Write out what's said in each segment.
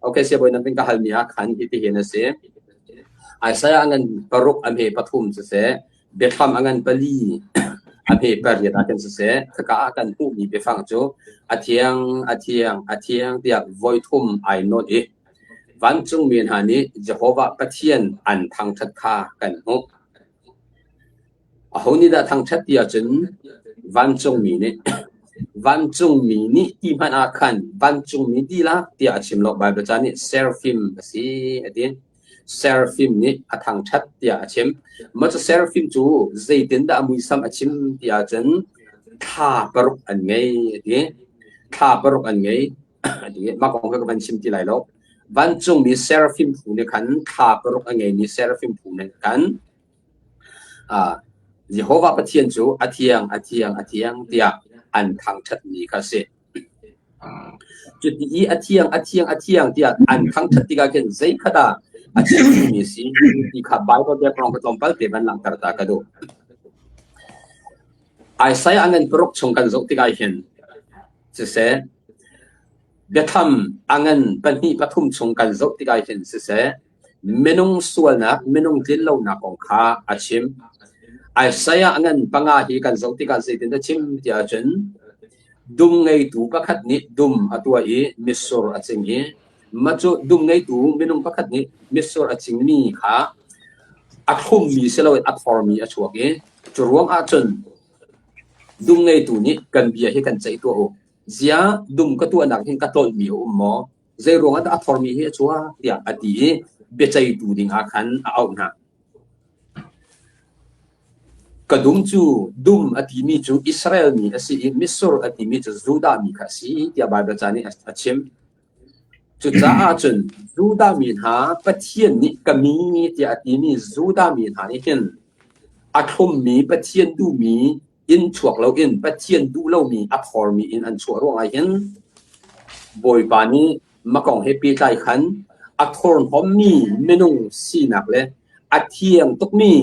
Okay, siabawi nan ka halmi ah khan hi ti hin a si. Isaiah a ngan paruk a hme pathum siseh, biathlam a ngan pali a hme pariat ah khin siseh, khaka ah kan hmuhmi biafang cu a thiang, a thiang, a thiang tiah voi thum ai nawn i vancungmi hna nih Jehovah Pathian an thangṭhat kha kan hmuh. Aho nih dah thangṭhat ti ahcun vancungmi nih. Vancungmi nih ti hmanh ah khan vancungmi dihlak tiah a chim lo. Baibal ca nih seraphim a si a ti. Seraphim nih a thangṭhat tiah a chim. Mah cu seraphim cu zeitindah a muisam a chim ti ahcun thla paruk an ngei a ti. Thla paruk an ngei a ti. Mah kong kha ka van chim ti lai lo. Vancungmi seraphim phu nih khan thla paruk a ngeimi seraphim phu nih khan Jehovah Pathian cu a thiang, a thiang, a thiang tiah an thangṭhatmi kha a si. Cuti i a thiang, a thiang, a thiang tiah an thangṭhat tikah khin zei kha dah a chim duhmi a si ti kha Baibal biakruang ka tlawmpal te van langhter ta ka duh. Isaiah a ngan paruk chung kan zoh tikah hin siseh, biatham a ngan pahnih pathum chung kan zoh tikah hin siseh, Minung sualnak, minung tlinlonak kong kha a chim. Isaiah a ngan panga hi kan zoh tikah zeitin a chim ti ahcun dum ngeitu pakhat nih dum a tuah i mitsur a cing i mah cu dum ngeitu minung pakhat nih mitsur a cingmi kha a thlummi si loin a thormi a chuak i cu ruang ahcun dum ngeitu nih kan bia hi kan ceih tuah u. Ziah dum ka tuahnak hin ka tlolhmi a um maw? Zei ruangah dah a thormi hi a chuak tiah a ti i biaceihtu ding ah khan a auh hna. Ka dum cu dum a timi cu Israel mi a si i mitsur a timi cu Judah mi kha a si tiah Baibal ca nih a chim. Cucaah cun Judah mi hna Pathian nih ka mi tiah a timi Judah mi hna nih hin a thlummi Pathian duhmi inn chuak loin Pathian duh lomi a thormi in an chuah ruangah hin Bawipa nih makong he pehtlai khan a thurhnawmmi minung sinak le a thiang tukmi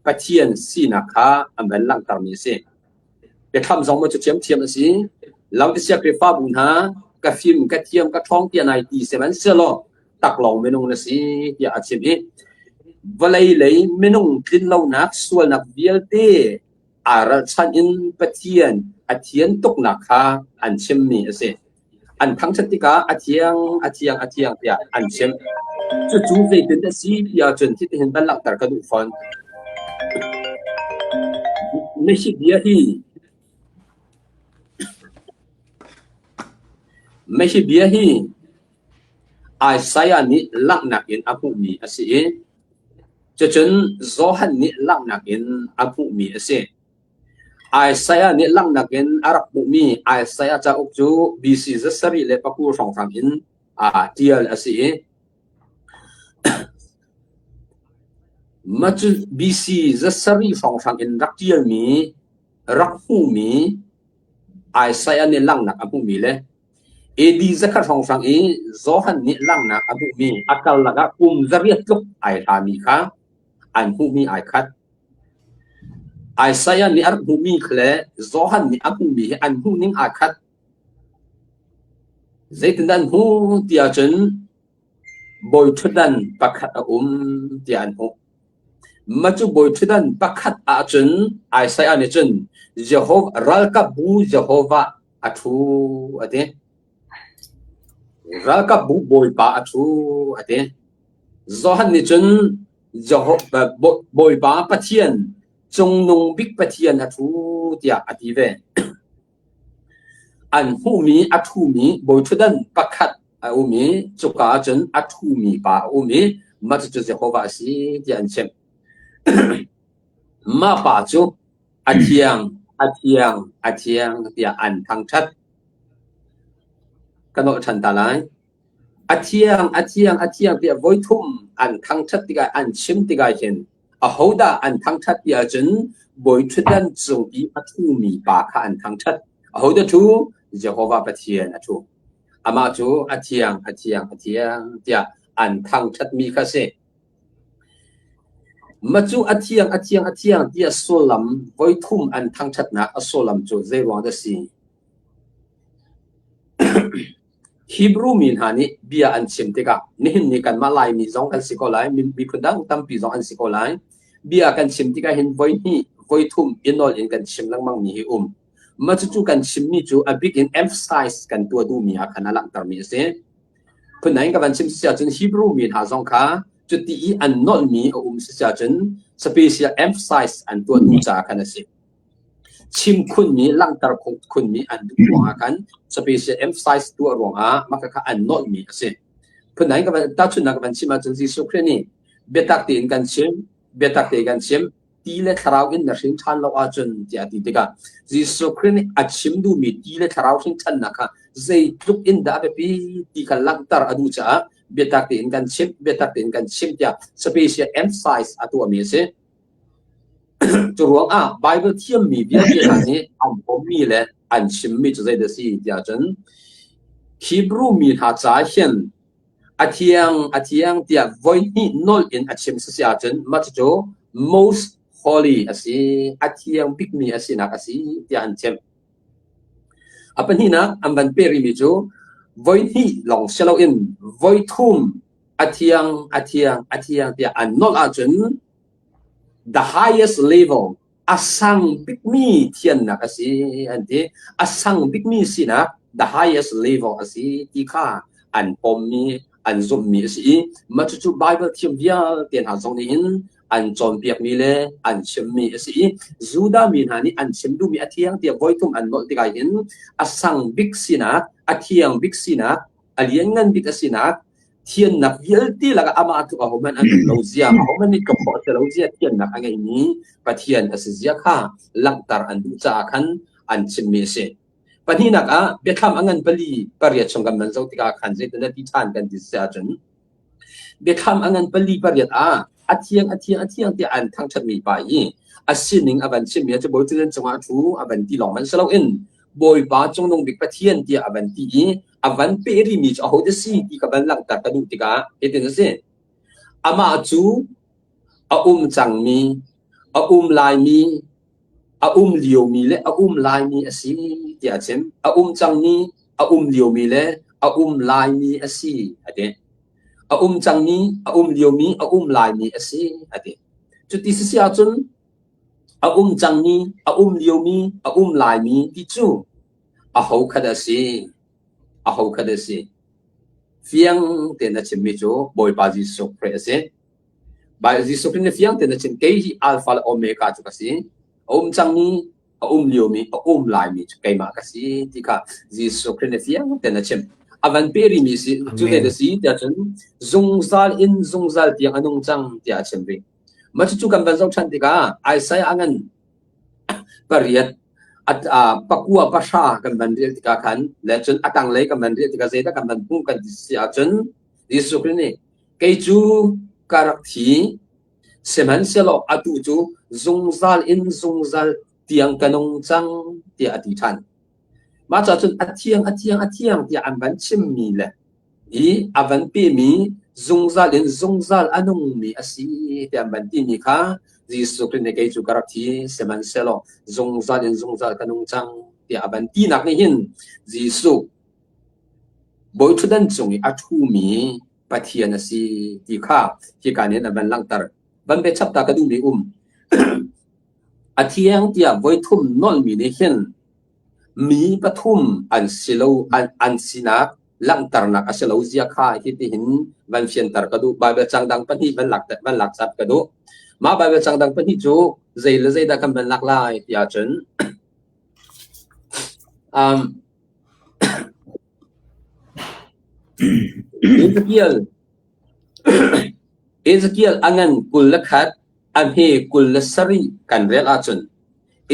Pathian sinak kha an van langhtermi a si. Biathlam zong maw cu ṭhiamṭhiam a si. Laodicea Khrihfabu hna ka fim, ka thiam, ka ṭhawng tiah nai ti sihmanhsehlaw taklawng minung na si tiah a chim i vawlei lei minung tlinlonak sualnak vialte aa ralchanh in Pathian a thian tuknak kha an chimmi a si. An thangṭhat tikah a thiang, a thiang, a thiang tiah an chim. Cucu zeitin a si ti ahcun hitihin van langhter ka duh fawn. Na hi bia hi na hi bia hi Isaiah nih langhnak in a hmuhmi a si i cucun Johan nih langhnak in a hmuhmi a si. Isaiah nih langhnak in a rak hmuhmi Isaiah cauk cu BC zasarih le paku hrawnghrang in aa ṭial a si i mah cu BC zasarih hrawnghrang in rak ṭialmi rak hmuhmi Isaiah nih langhnak a hmuhmi le AD zakhat hrawnghrang i Johan nih langhnak a hmuhmi a karlak ah kum zariat tluk ai hlami kha an hmuhmi ai khat. Isaiah nih a rak hmuhmi le Johan nih a hmuhmi hi an hmuhning aa khat. Zeitindah an hmuh ti ahcun bawiṭhutdan pakhat a um tiah an hmuh. Mah cu bawiṭhutdan pakhat ahcun Isaiah nih cun Jehovah ralkapbu Jehovah a ṭhu a ti. Ralkapbu bawipa a ṭhu a ti. Johan nih cun Bawipa Pathian cungnung bik Pathian a ṭhu tiah a ti ve. An hmuhmi a ṭhumi bawiṭhutdan pakhat a um i cuka ah cun a ṭhumi pa a um i mah cucu Jehovah a si tiah an chimh. Mah pa cu a thiang, a thiang, a thiang tiah an thangṭhat. Ka nolh ṭhan ta lai. A thiang, a thiang, a thiang tiah voithum an thangṭhat tikah an chim tikah hin ahodah an thangṭhat ti ahcun bawiṭhutdan cung i a ṭhumi pa kha an thangṭhat. Ahodah ṭhu? Jehovah Pathian a ṭhu. Amah cu a thiang, a thiang, a thiang tiah an thangṭhatmi kha a si. Mah cu a thiang, a thiang, a thiang tiah sullam voithum an thangṭhatnak a sullam cu zei ruang dah a si? Hebrew mi hna nih bia an chim tikah nihin ni kanmah Laimi zong kan si ko lai, miphun dang tampi zong an si ko lai. Bia kan chim tikah hin voi hnih, voi thum i nawl in kan chim lengmang mi hi um. Mah cucu kan chimmi cu a bik in emphasize kan tuah duhmi ah khan a langhtermi a si. Phundang in ka van chim si ahcun Hebrew mi hna zong kha cuti i an nolhmi a um si ahcun special emphasize an tuah duh caah khan a si. Chim khunmi, langhter khunmi an duh ruangah khan special emphasize tuah ruangah mah kha an nolhmi a si. Phundang in ka van tahchunhnak ka van chim ahcun Jesuh Khrih nih biatak tein kan chim, biatak tein kan chim, ti le thlarau in na hrin ṭhan lo ahcun tiah a ti tikah Jesuh Khrih nih a chim duhmi ti le thlarau hrin ṭhannak kha zeitluk in dah a biapi ti kha langhter a duh caah biatak tein kan chim biatak tein kan chim tiah special emphasize a tuahmi a si. Cu ruangah Bible thiammi vialte hna nih an pommi le an chimmi cu zeidah a si tiah cun Hebrew mi hna caah hin A thiang, a thiang tiah voihnih nolh in a chim sisi ahcun mah cucu most holy a si, a thiang bikmi a sinak a si tiah an chim. A pahnihnak an van peh rihmi cu voihnih lawng si loin voithum a thiang, a thiang, a thiang tiah an nolh ahcun the highest level a sang bikmi thiannak a si an ti. A sang bikmi sinak the highest level a si ti kha an pommi an zumhmi a si i mah cucu Bible thiam vialte hna zong nih hin an cawnpiakmi le an chimmi a si i Judah mi hna nih an chim duhmi a thiang tiah voithum an nolh tikah hin a sang bik sinak a thiang bik sinak a lianngan bik a sinak thiannak vialte lakah amah tluk ahohmanh an um lo zia, ahohmanh nih tluk khawh a si lo zia thiannak a ngeimi Pathian a si zia kha langhter an duh caah khan an chimmi a si. Pahnihnak ah biathlam a ngan pali pariat chung kan van zoh tikah khan zeitin a ti ṭhan kan ti si ahcun biathlam a ngan pali pariat ah a thiang a thiang a thiang tiah an thangṭhatmi pa i a sining a van chimmi cu Bawi cungah a ṭhu a van ti lawng hmanh si loin Bawipa Cungnung Bik Pathian tiah a van ti i a van peh rihmi cu ahodah si ti ka van langhter ka duh tikah hitin a si. Amah cu a um cangmi, a um laimi, a um liomi le a um laimi a si tiah a chim. A um cangmi, a um liomi le a um laimi a si a ti. A um cangmi, a um liomi, a um laimi a si a ti. Cuti si si ahcun a um cangmi, a um liomi, a um laimi ti cu aho kha dah a si? Aho kha dah a si? Fiang tein a chimmi cu Bawipa Jesuh Khrih a si. Bawipa Jesuh Khrih nih fiang tein a chim, kei hi Alpha le Omega cu ka si. A um cangmi, a um liomi, a um laimi cu keimah ka si ti kha Jesuh Khrih nih fiang tein a chim. A van pe rihmi si, cu te si tiah cun zungzal in zungzal tiang a nung cang tiah a chim rih. Mah cucu kan van zoh ṭhan tikah Isaiah a ngan pariat pakua pahra kan van rel tikah khan le cun a tanglei kan van rel tikah zeidah kan van hmuh kan ti si ahcun Jesuh Khrih nih kei cu ka rak thi sihmanhsehlaw atu cu zungzal in zungzal tiang ka nung cang tiah a ti ṭhan. Mah caah cun a thiang a thiang a thiang tiah an van chimmi le i a van pemi zungzal in zungzal a nungmi a si tiah an van timi kha Jesuh Khrih nih kei cu ka rak thi sihmanhsehlaw zungzal in zungzal ka nung cang tiah a van tinak nih hin Jesuh bawiṭhutdan cung i a ṭhumi Pathian a si ti kha hika nih a van langhter. Van biachap ta ka duhmi um. A thiang tiah voithum nolhmi nih hin mi pathum an si lo an, an sinak langhternak a si lo zia kha hitihin van fianter ka duh. Bible cang dang pahnih van lak van lak chap ka duh. Mah Bible cang dang pahnih cu zei le zei dah kan van lak lai ti ahcun um, Ezekiel Ezekiel a ngan 21 a hme 27 kan rel ahcun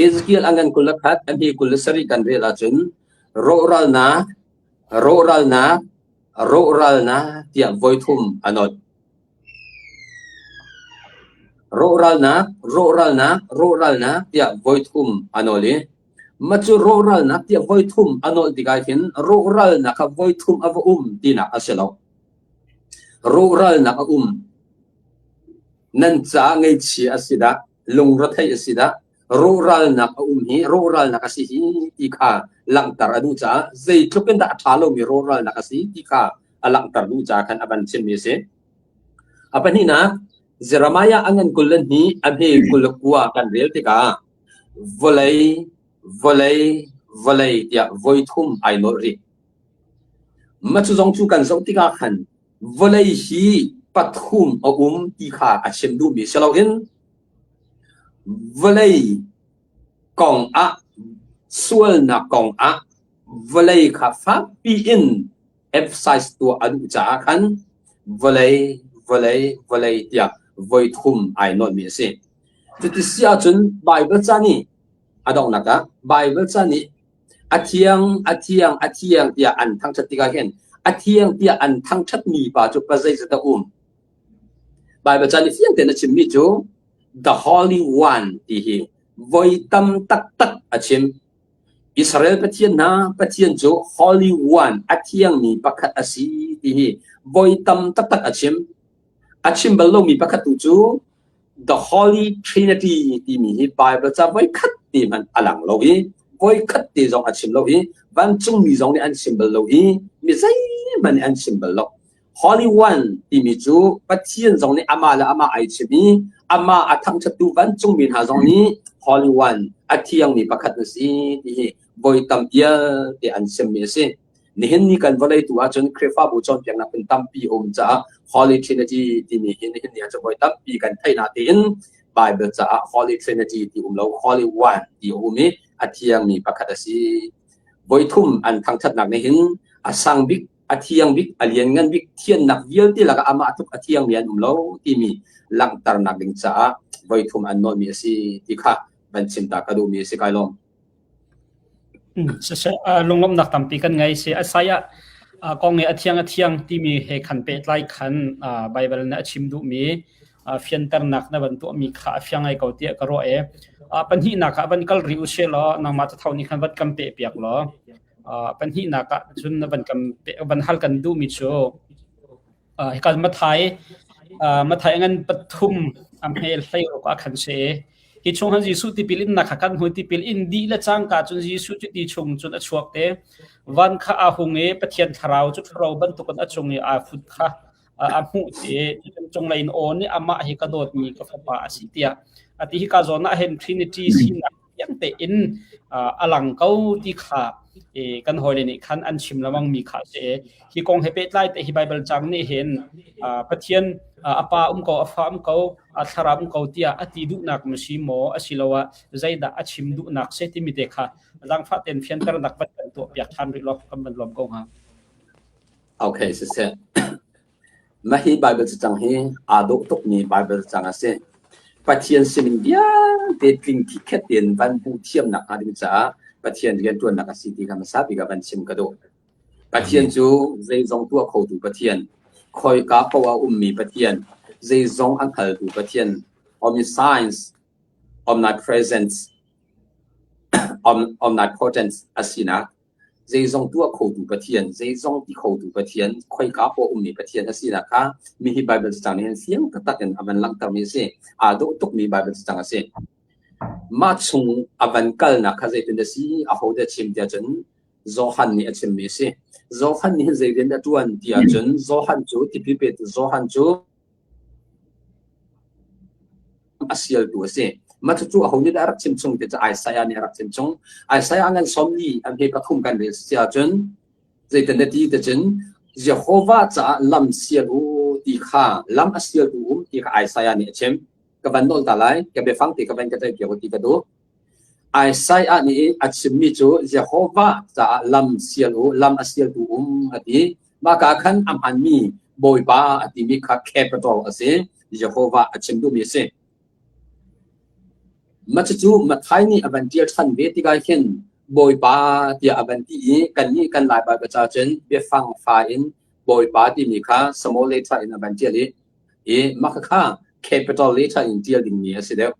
Ezekiel a ngan 21 a hme 27 kan rel ahcun rawhralnak rawhralnak rawhralnak tiah voithum a nolh. Rawhralnak rawhralnak rawhralnak tiah voithum a nawl i mah cu rawhralnak tiah voithum a nolh tikah hin rawhralnak kha voithum a va um tinak a si lo. Rawhralnak a um. Nan caah ngaihchia a si dah, lungretheih a si dah? Rawhralnak a um hi rawhralnak a si hi ti kha langhter a duh caah zeitluk in dah a ṭha lomi rawhralnak a si ti kha a langhter duh caah khan a van chimmi a si. A pahnihnak, Jeremiah a ngan 22 a hme 29 kan rel tikah vawlei, vawlei, vawlei tiah voi thum ai nolh rih. Mah cu zong cu kan zoh tikah khan vawlei hi pathum a um ti kha a chim duhmi si loin vawlei kong ah sualnak kong ah vawlei kha fakpi in emphasize tuah a duh caah khan vawlei, vawlei, vawlei tiah voi thum ai nolhmi a si. Cuti si ahcun Baibal ca nih a donghnak ah Baibal ca nih a thiang, a thiang, a thiang tiah an thangṭhat tikah hin a thiang tiah an thangṭhatmi pa cu pa zeizat a um? Baibal ca nih fiang tein a chimmi cu the Holy One ti hi voi tam taktak a chim. Israel Pathian hna Pathian cu Holy One a thiangmi pakhat a si ti hi voi tam taktak a chim. A chim bal lomi pakhat tu cu The Holy Trinity timi hi Bible ca voikhat te hmanh a lang lo i voikhat te zong a chim lo i vancungmi zong nih an chim bal lo i mi zeihmanh nih an chim bal lo. Holy One timi cu Pathian zong nih amah le amah ai chim i amah a thangṭhattu vancungmi hna zong nih Holy One a thiangmi pakhat na si ti hi voi tam vialte an chimmi a si. Nihin ni kan vawlei tu ahcun Khrihfabu cawnpiaknak phun tampi a um caah Holy Trinity timi hi nihin ni ahcun voi tampi kan theih natein Bible caah Holy Trinity ti um lo Holy One ti a um i a thiangmi pakhat a si. Voi thum an thangṭhatnak nih hin a sang bik a thiang bik, a lianngan bik thiannak vialte lakah amah tluk a thiangmi an um lo timi langhternak ding caah voi thum an nawlmi a si ti kha van chim ta ka duhmi a si kai lawm. Siseh, lunglawmhnak tampi kan ngei si. Isaiah kong i a thiang a thiang timi he khan pehtlai khan Baibal nih a chim duhmi fianternak na van tuahmi kha a fiang ngai ko tiah ka ruah i pahnihnak ah van kal rih u sih law nangmah cathau nih khan van kan peh piak law Pahnihnak ah cun van kan van hal kan duhmi cu hika Mathai Mathai ngan pathum a hme hlei ruk ah khan si. Hi chung han Jesuh tipil innak kha kan hmu tipil in dih le cangka cun Jesuh cu ti chung cun a chuak te. Van kha aa hung i Pathian thlarau cu ṭhuro bantukin a cung i aa fut kha a hmuh ti cunglei in aw nih amah hi ka dawtmi ka fapa a si tiah a ti. Hika zawn ah hin Trinity sinak fiang tein a lang ko ti kha kan hawile nih khan an chim lengmang mi kha a si. Hi kong he pehtlai te hi Baibal cang nih hin Pathian a pa um ko, a fa um ko, a thlarau um ko tiah a ti duhnak ma si maw asiloah zeidah a chim duhnak si timi te kha zaangfah tein fianternak van kan tuah piak ṭhan rih law kan van lawm ko hnga. Okay, siseh. Mah hi Baibal cacang hi aa dawh tukmi Baibal cacang a si. Pathian sining vialte tling khikhet tein van hmuh thiamnak hnga ding caah Pathian rianṭuannak a si ti kha hmasa bik ah van chim ka duh. Pathian cu zeizong tuah khotu Pathian, khoika paoh a ummi Pathian, zeizong a hngaltu Pathian, omniscience, omnipresence, omnipotence a sinak Zeizong tuah khotu Pathian, zeizong ti khotu Pathian, khoika poah ummi Pathian a sinak kha mihi Baibal cacang nih hin fiang taktak in a van langhtermi a si. Aa dawh tukmi Baibal cacang a si. Mah chung a van kalnak kha zeitin a si, ahodah chim tiah cun Johan nih a chimmi a si. Johan nih hin zei rian dah a ṭuan ti ahcun Johan cu tipil petu Johan cu a sialtu a si. Mah cucu aho nih dah a rak chim chung ti cu Isaiah nih a rak chim chung. Isaiah ngan 40 an he pathum kan rel si ahcun zeitin na ti ti cun Jehovah caah lam sial u ti kha lam a sialtu um ti kha Isaiah nih a chim. Ka van nawl ta lai, ka biafang te ka van ka ṭai piak u ti ka duh. Isaiah nih a chimmi cu Jehovah caah lam sial u, lam a sialtu um a ti. Mahka khan a hmanmi Bawipa a timi kha capital a si. Jehovah a chim duhmi a si. Mah cucu Matthai nih a van ṭial ṭhan ve tikah hin Bawipa tiah a van ti i kannih kan Lai Baibal ca cun biafang fa in Bawipa timi kha small letter in a van ṭial i, i mah khakha capital letter in ṭial dingmi a si deuh.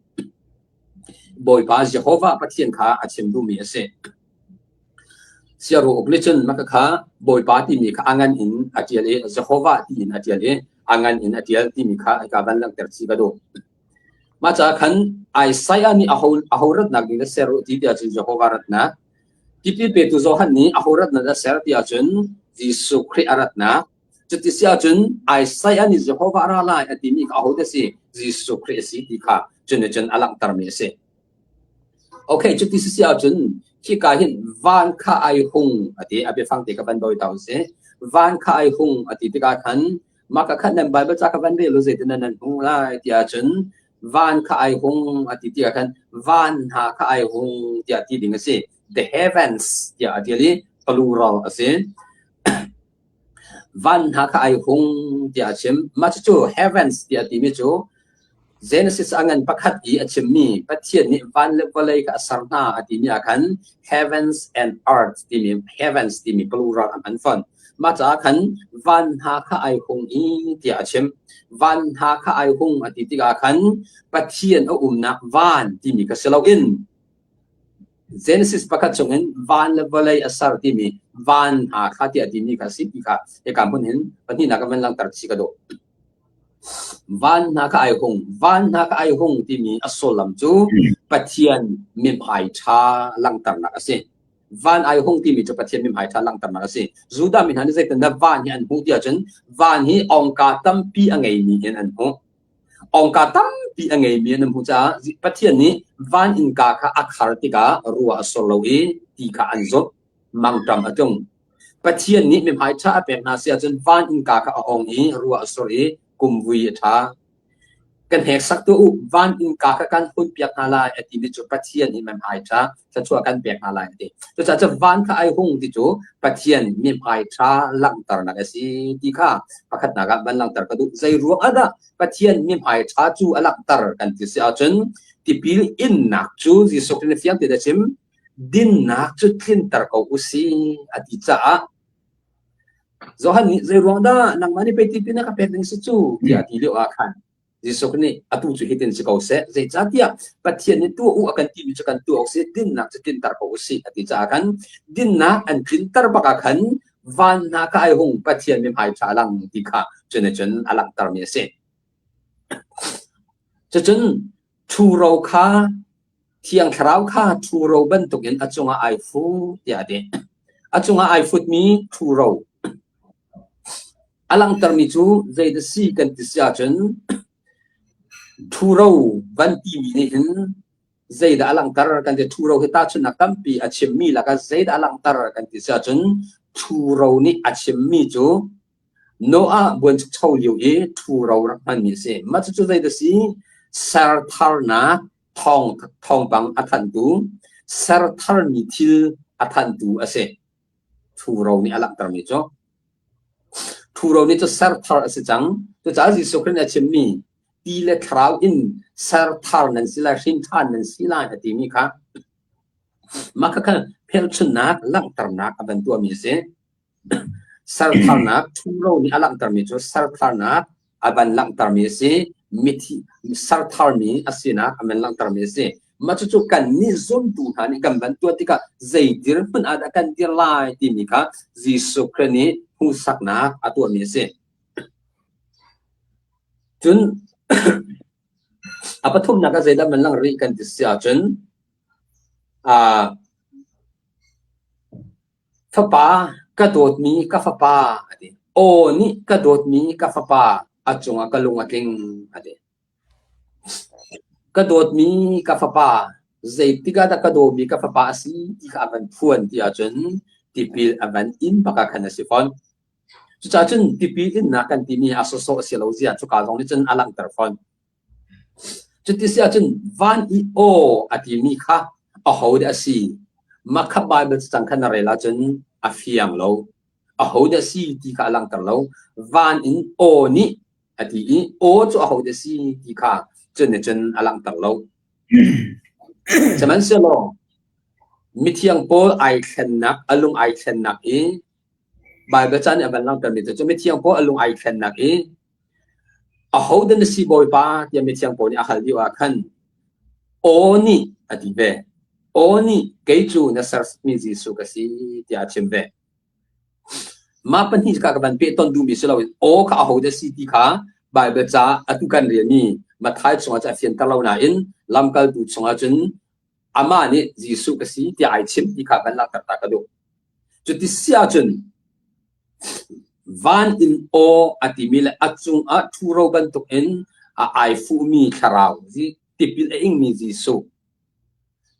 Bawipa Jehovah Pathian kha a chim duhmi a si. Siaru uk nih cun mah khakha Bawipa timi kha a ngan in a ṭial i Jehovah tiin a ṭial i a ngan in a ṭial timi kha hika van langhter chih ka duh. Mah caah khan Isaiah nih aho ratnak ding dah ser u ti tiah cun Jehovah ratnak. Tipil petu Johan nih aho ratnak dah ser ti ahcun Jesuh Khrih a ratnak. Cuti si ahcun Isaiah nih Jehovah ra lai a timi kha aho dah si? Jesuh Khrih a si ti kha cun cun a langhtermi a si. Okay, cuti si si ahcun hika hin van kha ai hung a ti. A biafang te ka van bawi ta usih. Van kha ai hung a ti tikah khan mah ka khat nan Bible ca ka van rel u zeitin nan hung lai ti ahcun van kha ai hung a ti tikah khan van hna kha ai hung tiah ti ding a si. The heavens tiah a tial i plural a si. Van hna kha ai hung tiah a chim. Mah cucu heavens tiah timi cu Genesis a ngan pakhat i a chimmi Pathian nih van le vawlei kha a ser hna a timi ah khan heavens and earth timi heavens timi plural a hman fawn. Mah caah khan van hna kha ai hung i tiah a chim. Van hna kha ai hung a ti tikah khan Pathian a umnak van timi kha si loin Genesis pakhat chungin van le vawlei a ser timi van hna kha tiah timi kha a si ti kha hika hmun hin pahnihnak ah van langhter chih ka duh. Van hna kha ai hung. Van hna kha ai hung timi a sullam cu Pathian mithmai ṭha langhternak a si. Van ai hung timi cu Pathian mithmai ṭha langhternak a si. Judah mi hna nih zeitindah van hi an hmuh ti ahcun van hi ongka tampi a ngeimi in an hmuh. Ongka tampi a ngeimi an hmuh caah Pathian nih van innka kha a khar tikah ruah a sur lo i ti kha an zumh. Mangṭam a tlung. Pathian nih mithmai ṭha a pek hna si ahcun van innka kha a ong i ruah a sur i kumvui a ṭha. Ka hneksak tuah u, van innka kha kan hunpiak hna lai a timi cu Pathian nih mithmai ṭha thluachuah kan pek hna lai a ti. Cucaah cu van kha ai hung ti cu Pathian mithmai ṭha langhternak a si ti kha pakhatnak ah van langhter ka duh. Zei ruang ah dah Pathian mithmai ṭha cu a langhter kan ti si ahcun tipil innak cu Jesuh Khrih nih fiang tein a chim dinnak cu tlinter ko u sih a ti caah Johan nih zei ruang dah nangmah nih pei tipil na ka pek ding si cu tiah a ti lio ah khan Jesuh nih atu cu hitin si ko seh zeicahtiah Pathian nih tuah u a kan timi cu kan tuah awk si dinnak cu tlinter ko u sih a ti caah khan dinnak an tlinter bak ah khan van hna kha ai hung Pathian mithmai ṭha a lang ti kha cun cun a langhtermi a si. Cucun ṭhuro kha Thiang Thlarau kha ṭhuro bantukin a cungah ai fu tiah a ti. A cungah ai futmi ṭhuro a langhtermi cu zeidah si kan ti si ahcun ṭhuro van timi nih hin zeidah a langhter kan ti. Ṭhuro hi tahchunhnak tampi a chimmi lakah zeidah a langhter kan ti si ahcun ṭhuro nih a chimmi cu Noah buanchukcho lio i ṭhuro rak hmanmi a si. Mah cucu zeidah si? Sertharnak thawngpang a thanhtu, ser tharmi thil a thanhtu a si. Ṭhuro nih a langhtermi cu. Ṭhuro nih cu ser thar a si cang. Cucaah Jesuh Khrih nih a chimmi ti le thlarau in ser thar nan si lai, hrin ṭhan nan si lai a timi kha mah kha phelchunnak langhternak a van tuahmi a si. Sertharnak ṭhuro nih a langhtermi cu sertharnak a van langhtermi a si. Mithi sertharmi a sinak a van langhtermi a si. Mah cucu kannih zumtu hna nih kan van tuah tikah zei dirhmun ah dah kan dir lai timi kha Jesuh Khrih nih hmuhsaknak a tuahmi a si. Cun a pathumnak ah zeidah van lang rih kan ti si ahcun uh, Fapa, ka dawtmi ka fapa, a ti. Aw nih ka dawtmi ka fapa, a cungah ka lung a tling, a ti. Ka dawtmi ka fapa, zeitik ah dah ka dawmi ka fapa a si ti kha a van phuan ti ahcun tipil a van in bak ah khan a si fawn. Cucaah cun tipil innak kan timi a sawsawh a si lo zia cuka zong nih cun a langhter fawn. Cuti si ahcun van i aw a timi kha ahodah a si? Mah kha Baibal cacang kha na rel ahcun a fiang lo. Ahodah a si ti kha a langhter lo. Van in aw nih a ti i aw cu ahodah a si ti kha cun nih cun a langhter lo. Sihmanhsehlaw mithiang Paul ai thlennak, a lung ai thlennak i Baibal ca nih a van langhtermi cu mithiang Paul a lung ai thlennak i Ahodah na si Bawipa tiah mithiang pawl nih a hal lio ah khan aw nih a ti ve. Aw nih kei cu na sermi Jesuh ka si tiah a chim ve. Mah pahnih kha ka van pehton duhmi si loin aw kha ahodah si ti kha Baibal ca atu kan relmi Matthai chungah cun a fianter lo nain lamkaltu chungah cun amah nih Jesuh ka si tiah ai chim ti kha van langhter ta ka duh. Cuti si ahcun van in aw a timi le a cungah ṭhuro bantukin a ai fuhmi thlarau tipil a ingmi Jesuh.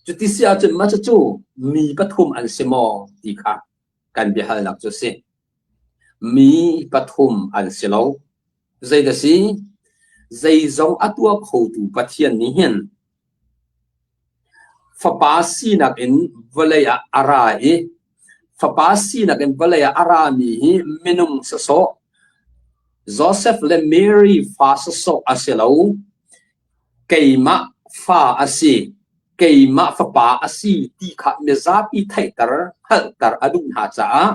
Cuti si ahcun mah cucu mi pathum an si maw ti kha kan biahalnak cu a si. Mi pathum an si lo. Zeidah si? Zeizong a tuah khotu Pathian nih hin Fapa sinak in vawlei ah a ra i fapa sinak in vawlei ah a rami hi minung sawsawh, Josef le Mary fa sawsawh a si lo. Keimah fa a si, keimah fapa a si ti kha mizapi theihter, hngalhter a duh hna caah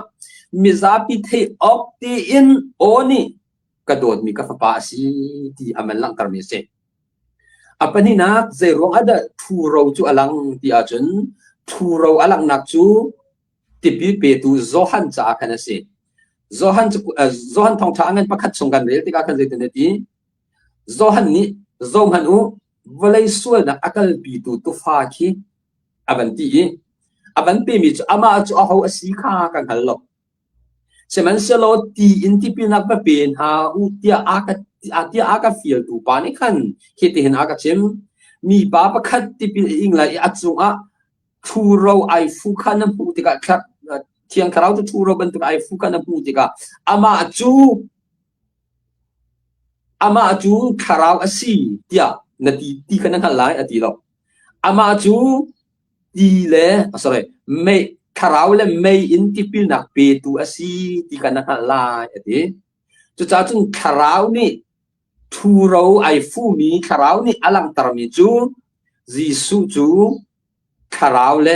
mizapi theih awk tiin aw nih ka dawtmi ka fapa a si ti a man langhtermi a si. A pahnihnak, zeiruang ah dah ṭhuro cu a lang ti ahcun ṭhuro a langhnak cu tipil petu Johan caah khan a si. Johan cu Johan thawngṭha a ngan pakhat chung kan rel tikah khan zeitin a ti? Johan nih zohhmanh u, vawlei sualnak a kalpitu tufa khi a van ti i a van pemi cu amah cu aho a si kha ka hngal lo. Sihmanhsehlaw ti in tipilnak va pe hna u tiah a ka tiah a ka fialtu pa nih khan hitihin a ka chim. Mipa pakhat tipil a ing lai i a cungah ṭhuro ai fu kha na hmuh tikah Thiang Thlarau cu ṭhuro bantuk ai fu kha na hmuh tikah amah cu amah cu thlarau a si tiah na ti ti kha na hngalh lai a ti lo. Amah cu ti le sorry mei thlarau le mei in tipilnak petu a si ti kha na hngalh lai a ti. Cucaah cun thlarau nih ṭhuro ai fumi thlarau nih a langhtermi cu Jesuh cu thlarau le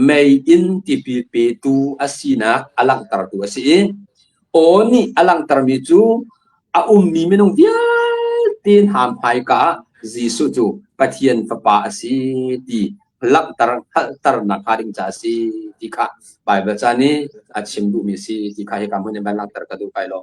mei in tipil petu a sinak a langhtertu a si i aw nih a langhtermi cu a ummi minung vialte hna hmaika ah Jesuh cu Pathian Fapa a si ti langhter hngalhternak hnga ding caah a si ti kha Baibal ca nih a chim duhmi a si ti kha hika hmun in van langhter ka duh kai lo.